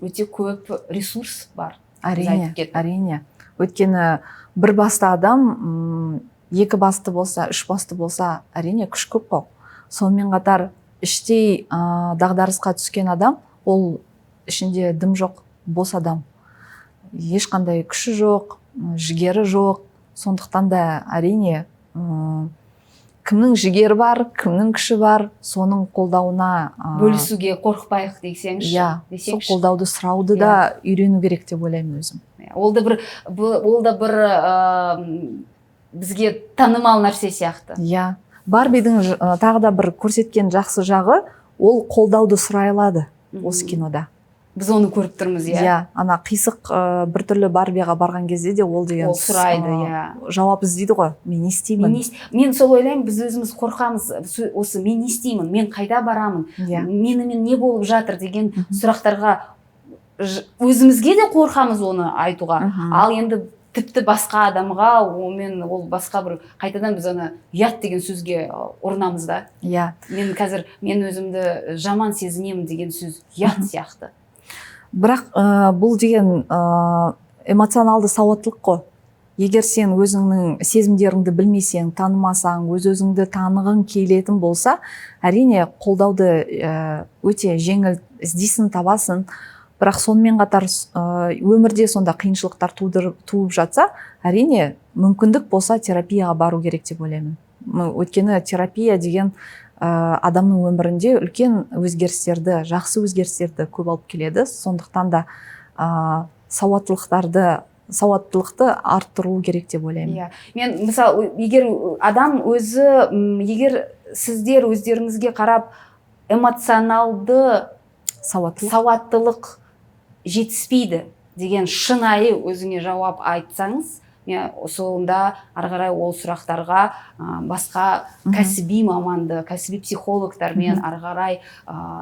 өте көп ресурс бар. Біз Әрине. айтып кеттік. Әрине, өйткені бір басты адам, екі басты болса, үш басты болса, әрине, күш көп қой. Сонымен қатар іштей дағдарысқа түскен адам, ол ішінде дым жоқ, бос адам, ешқандай күші жоқ, жігері жоқ. Сондықтан да, әрине, кімнің жігері бар, кімнің күші бар, соның қолдауына Бөлісуге қорықпайық десеңізші. Иә, сол Десеңізші. қолдауды сұрауды да үйрену керек деп ойлаймын өзім. Иә, ол да бір бізге танымал нәрсе сияқты. Иә, Барбидің тағы да бір көрсеткен жақсы жағы: ол қолдауды сұрай алады осы кинода. Біз оны көріп тұрмыз, иә. Иә, ана қисық, біртүрлі Барбиға барған кезде де ол деген Ол сұрайды, иә. жауап іздейді ғой: мен не істеймін? Мен сол ойлаймын, біз өзіміз қорқамыз осы мен не істеймін, мен қайда барамын, менімен не болып жатыр деген сұрақтарға өзімізге де қорқамыз оны айтуға. Ал енді тіпті басқа адамға онымен, ол басқа бір, қайтадан біз ана ұят деген сөзге ұрынамыз да. Мен қазір, мен өзімді жаман сезінемін деген сөз ұят сияқты. Бірақ бұл деген эмоционалды сауаттылық қой. Егер сен өзіңнің сезімдеріңді білмесең, танымасаң, өз өзіңді танығың келетін болса, әрине, қолдауды өте жеңіл іздейсің, табасың. Бірақ сонымен қатар өмірде сонда қиыншылықтар туып жатса, әрине, мүмкіндік болса, терапияға бару керек деп ойлаймын. Өйткені терапия деген адамның өмірінде үлкен өзгерістерді, жақсы өзгерістерді көп алып келеді. Сондықтан да сауаттылықты арттыру керек деп ойлаймын. Иә, мен мысалы, егер адам өзі, егер сіздер өздеріңізге қарап эмоционалды сауаттылық сауаттылық жетіспейді деген шынайы өзіңе жауап айтсаңыз, мен сонда ары қарай ол сұрақтарға басқа кәсіби маманды, кәсіби психологтармен ары қарай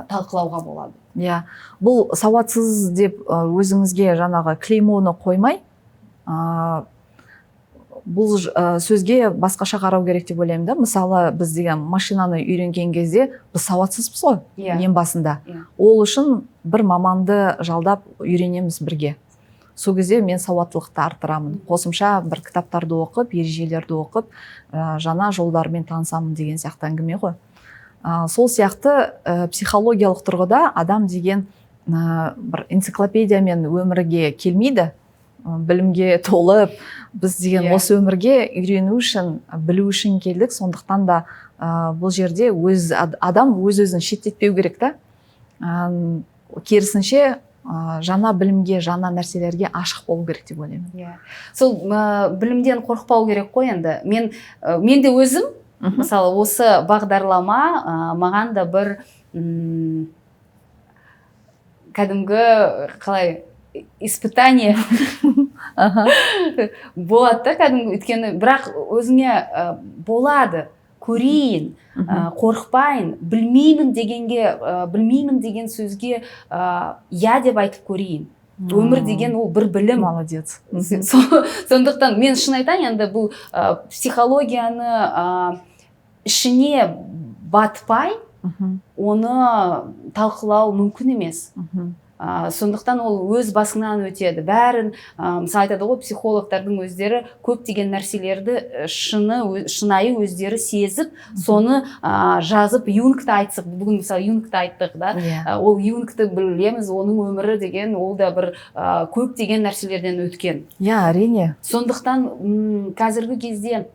талқылауға болады. Иә, бұл сауатсыз деп өзіңізге жаңағы клеймоны қоймай, бұл сөзге басқаша қарау керек деп ойлаймын да. Мысалы, біз деген машинаны үйренген кезде біз сауатсызбыз ғой ең басында. Ол үшін бір маманды жалдап үйренеміз бірге. Сол кезде мен сауаттылықты арттырамын, қосымша бір кітаптарды оқып, ережелерді оқып, жаңа жолдармен танысамын деген сияқты әңгіме ғой. Сол сияқты психологиялық тұрғыда адам деген бір энциклопедиямен өмірге келмейді, білімге толып. Біз деген осы өмірге үйрену үшін, білу үшін келдік. Сондықтан да бұл жерде өз адам өз өзін шеттетпеу керек та. Керісінше, жаңа білімге, жаңа нәрселерге ашық болу керек деп ойлаймын. Иә, сол білімден қорықпау керек қой енді. Мен де өзім мысалы, осы бағдарлама маған да бір Кәдімгі, қалай, испытание болады да кәдімгі. Өйткені бірақ өзіңе болады, көрейін, қорықпайын, білмеймін дегенге, білмеймін деген сөзге иә деп айтып көрейін. Өмір деген ол бір білім. Молодец. Сондықтан мен шын айтайын, енді бұл психологияны ішіне батпай оны талқылау мүмкін емес. Сондықтан ол өз басыңнан өтеді бәрін. Мысалы, айтады ғой, психологтардың өздері көптеген нәрселерді шынайы өздері сезіп, соны жазып. Юнгты айтсақ, бүгін, мысалы, Юнгты айттық да. Иә. Ол Юнгты білеміз, оның өмірі деген ол да бір көптеген нәрселерден өткен. Иә, әрине. Сондықтан қазіргі кезде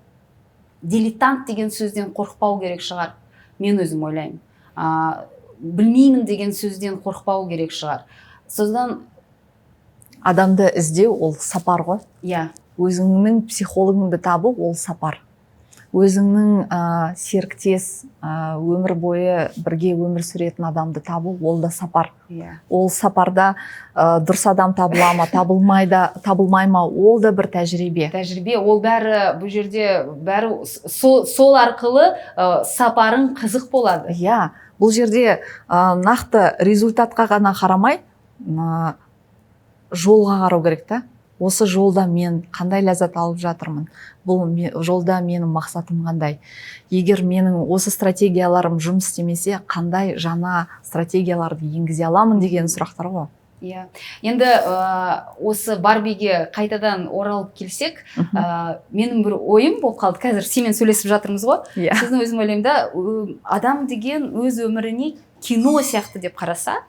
дилетант деген сөзден қорықпау керек шығар, мен өзім ойлаймын. Білмеймін деген сөзден қорықпау керек шығар. Содан Адамды іздеу ол сапар ғой. Өзіңнің психологыңды табу ол сапар, өзіңнің серіктес, өмір бойы бірге өмір сүретін адамды табу ол да сапар. Ол сапарда дұрыс адам табыла ма, табылмай да, табылмай ма, ол да бір тәжірибе. Тәжірибе ол бәрі. Бұл жерде бәрі сол арқылы сапарың қызық болады. Иә, бұл жерде нақты результатқа ғана қарамай, жолға қарау керек та. Осы жолда мен қандай ләззат алып жатырмын, бұл жолда менің мақсатым қандай, егер менің осы стратегияларым жұмыс істемесе, қандай жаңа стратегияларды енгізе аламын деген сұрақтар ғой. Иә, енді осы Барбиге қайтадан оралып келсек, менің бір ойым болып қалды. Қазір сенімен сөйлесіп жатырмыз ғой. Сосын өзім ойлаймын да, адам деген өз өміріне кино сияқты деп қараса,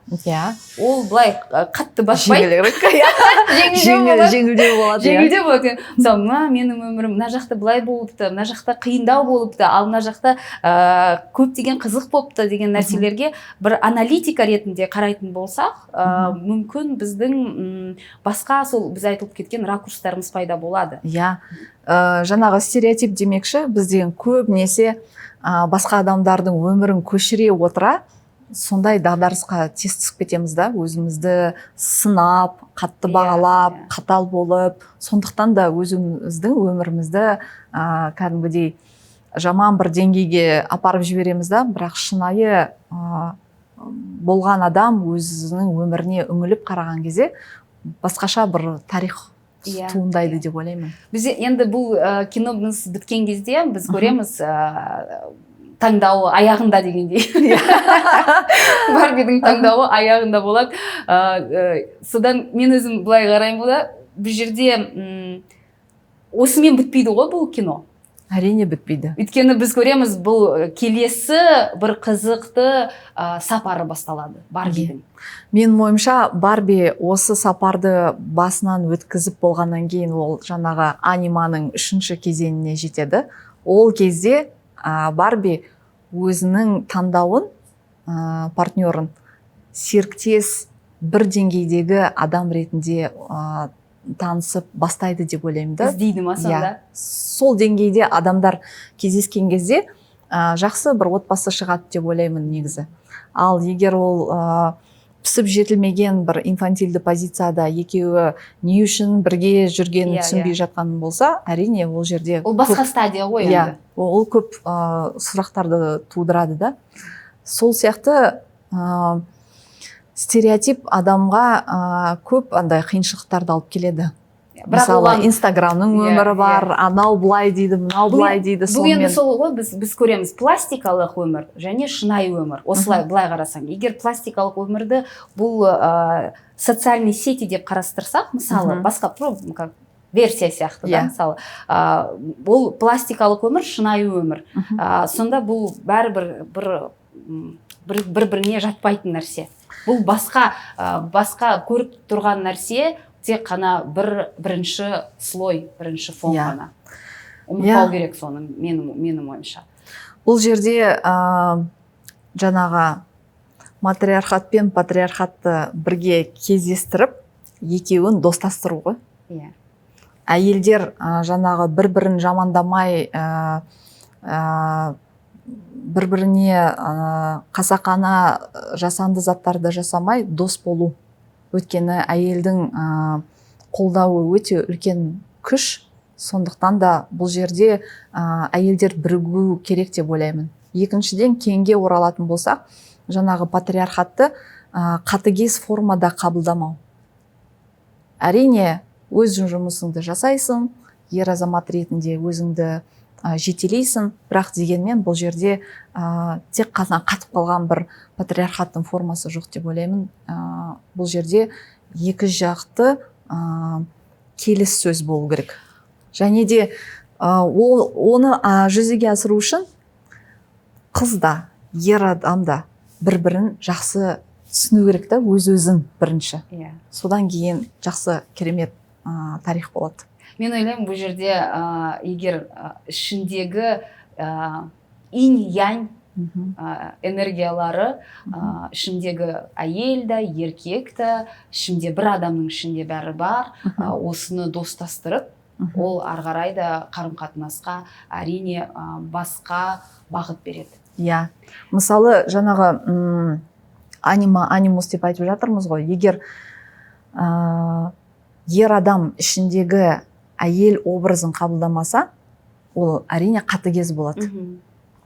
ол былай қатты батпайды. Жеңілірек, иә. Жеңілдеу Жеңіл, болады. жеңілдеу болады, иә. Жеңілдеу болады. Мысалы, мына менің өмірім мына жақта былай болыпты, мына жақта қиындау болыпты, ал мына жақта көптеген қызық болыпты деген нәрселерге бір аналитика ретінде қарайтын болсақ, мүмкін біздің басқа сол біз айтылып кеткен ракурстарымыз пайда болады. Иә, жаңағы стереотип демекші, біз деген көбінесе басқа адамдардың өмірін көшіре отыра сондай дағдарысқа тез түсіп кетеміз да, өзімізді сынап, қатты бағалап, қатал болып, сондықтан да өзіміздің өмірімізді кәдімгідей жаман бір деңгейге апарып жібереміз да. Бірақ шынайы болған адам өзінің өміріне үңіліп қараған кезде басқаша бір тарих туындайды деп ойлаймын. Бізде енді бұл киномыз біткен кезде біз көреміз, таңдауы аяғында дегендей, Барбидің таңдауы аяғында болады. Содан мен өзім былай қараймын да, бұл жерде осымен бітпейді ғой бұл кино. Әрине, бітпейді. Өйткені біз көреміз, бұл келесі бір қызықты сапары басталады Барбидің. Менің ойымша, Барби осы сапарды басынан өткізіп болғаннан кейін ол жаңағы аниманың үшінші кезеңіне жетеді. Ол кезде Барби өзінің таңдауын, партнерін серіктес, бір деңгейдегі адам ретінде танысып бастайды деп ойлаймын да. Іздейді ма сонда? Иә. Сол деңгейде адамдар кездескен кезде жақсы бір отбасы шығады деп ойлаймын негізі. Ал егер ол пісіп жетілмеген бір инфантильді позицияда екеуі не үшін бірге жүргенін түсінбей жатқан болса, әрине, ол жерде Ол басқа стадия ғой енді. Ол көп сұрақтарды тудырады да. Сол сияқты стереотип адамға көп андай қиыншылықтарды алып келеді. Бірақ Мысалы, оған Инстаграмның өмірі бар, анау былай дейді, мынау былай дейді. Бұл енді Сонымен сол ғой, біз көреміз пластикалық өмір және шынайы өмір. Осылай былай қарасаң, егер пластикалық өмірді бұл социальный сети деп қарастырсақ, мысалы, басқа как версия сияқты да, мысалы, бұл пластикалық өмір, шынайы өмір. Сонда бұл бәрібір бір біріне жатпайтын нәрсе. Бұл басқа, басқа көріп тұрған нәрсе тек қана бір бірінші слой, бірінші фон ғана. Ұмытпау керек соны, менің ойымша. Бұл жерде жаңағы матриархат пен патриархатты бірге кездестіріп, екеуін достастыру ғой. Әйелдер жаңағы бір бірін жамандамай, бір біріне қасақана жасанды заттарды жасамай, дос болу. Өйткені әйелдің қолдауы өте үлкен күш. Сондықтан да бұл жерде әйелдер бірігу керек деп ойлаймын. Екіншіден, Кенге оралатын болсақ, жаңағы патриархатты қатыгез формада қабылдамау. Әрине, өз жұмысыңды жасайсың, ер азамат ретінде өзіңді жетелейсің, бірақ дегенмен бұл жерде тек қана қатып қалған бір патриархаттың формасы жоқ деп ойлаймын. Бұл жерде екі жақты келіссөз болу керек. Және де ол оны жүзеге асыру үшін қыз да, ер адам да бір бірін жақсы түсіну керек та, өз өзін бірінші. Содан кейін жақсы, керемет тарих болады. Мен ойлаймын, бұл жерде егер ішіндегі инь янь энергиялары, ішімдегі әйел де, еркек те, ішімде, бір адамның ішінде бәрі бар, осыны достастырып, ол ары қарай да қарым қатынасқа әрине басқа бағыт береді. Иә, мысалы, жаңағы анима анимус деп айтып жатырмыз ғой. Егер ер адам ішіндегі әйел образын қабылдамаса, ол, әрине, қатыгез болады.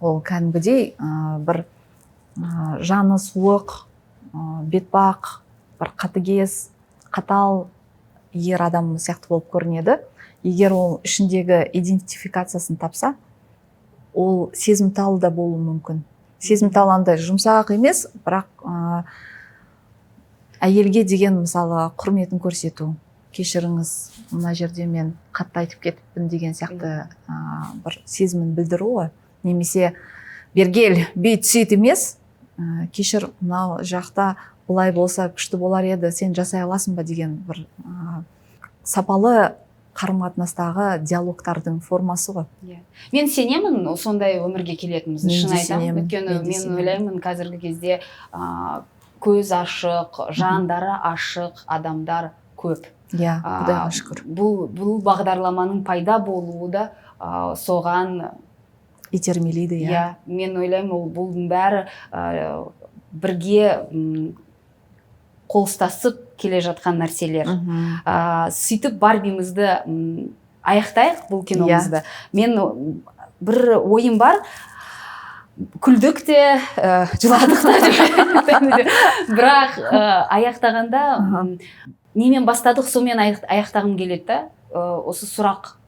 Ол кәдімгідей бір жаны суық, бетпақ, бір қатыгез, қатал ер адам сияқты болып көрінеді. Егер ол ішіндегі идентификациясын тапса, ол сезімтал да болуы мүмкін. Сезімтал андай жұмсақ емес, бірақ әйелге деген, мысалы, құрметін көрсету, кешіріңіз, мына жерде мен қатты айтып кетіппін деген сияқты бір сезімін білдіру ғой. Немесе бергел, бүйт, сөйт емес, кешір, мынау жақта былай болса, күшті болар еді, сен жасай аласың ба деген бір сапалы қарым қатынастағы диалогтардың формасы ғой. Иә, мен сенемін сондай өмірге келетінімізді. Мен Шын де айтамын, сенемін, өйткені мен де мен сенемін. ойлаймын, қазіргі кезде көз ашық, жандары ашық адамдар көп. Иә, құдайға шүкір. Бұл бағдарламаның пайда болуы да соған итермелейді, иә. Иә, мен ойлаймын, ол бұның бәрі бірге қол ұстасып келе жатқан нәрселер. Сөйтіп Барбимізді аяқтайық, бұл киномызды. Мен бір ойым бар. Күлдік те, жыладық та деп. Бірақ аяқтағанда немен бастадық, сонымен аяқтағым келеді да. Осы сұрақ: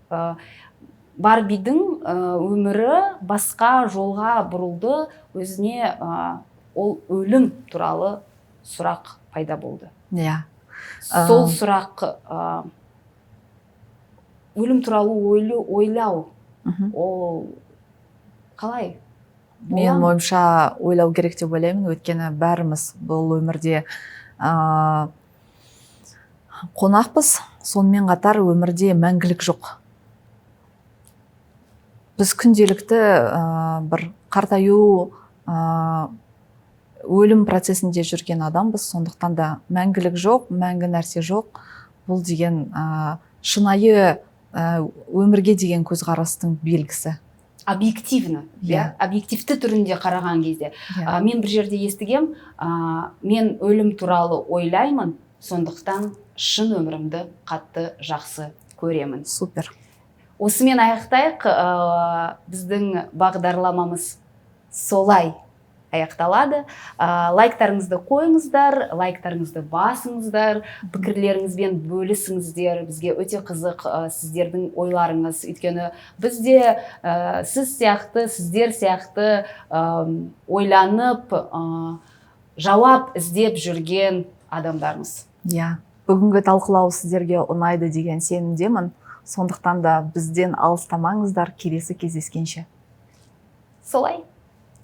Барбидің өмірі басқа жолға бұрылды, өзіне ол өлім туралы сұрақ пайда болды. Сол сұрақ, өлім туралы ойлау, ол қалай Менің бола ма? ойымша, ойлау керек деп ойлаймын, өйткені бәріміз бұл өмірде қонақпыз. Сонымен қатар өмірде мәңгілік жоқ. Біз күнделікті бір қартаю, өлім процесінде жүрген адамбыз. Сондықтан да мәңгілік жоқ, мәңгі нәрсе жоқ. Бұл деген шынайы өмірге деген көзқарастың белгісі. Объективно, иә, объективті түрінде қараған кезде. Мен бір жерде естігем, мен өлім туралы ойлаймын, сондықтан шын өмірімді қатты жақсы көремін. Супер. Осымен аяқтайық. Біздің бағдарламамыз солай аяқталады. Лайктарыңызды қойыңыздар, лайктарыңызды басыңыздар, пікірлеріңізбен бөлісіңіздер. Бізге өте қызық сіздердің ойларыңыз, өйткені біз де сіз сияқты, сіздер сияқты ойланып, жауап іздеп жүрген адамдармыз. Иә, бүгінгі талқылау сіздерге ұнайды деген сенімдемін. Сондықтан да бізден алыстамаңыздар. Келесі кездескенше. Солай.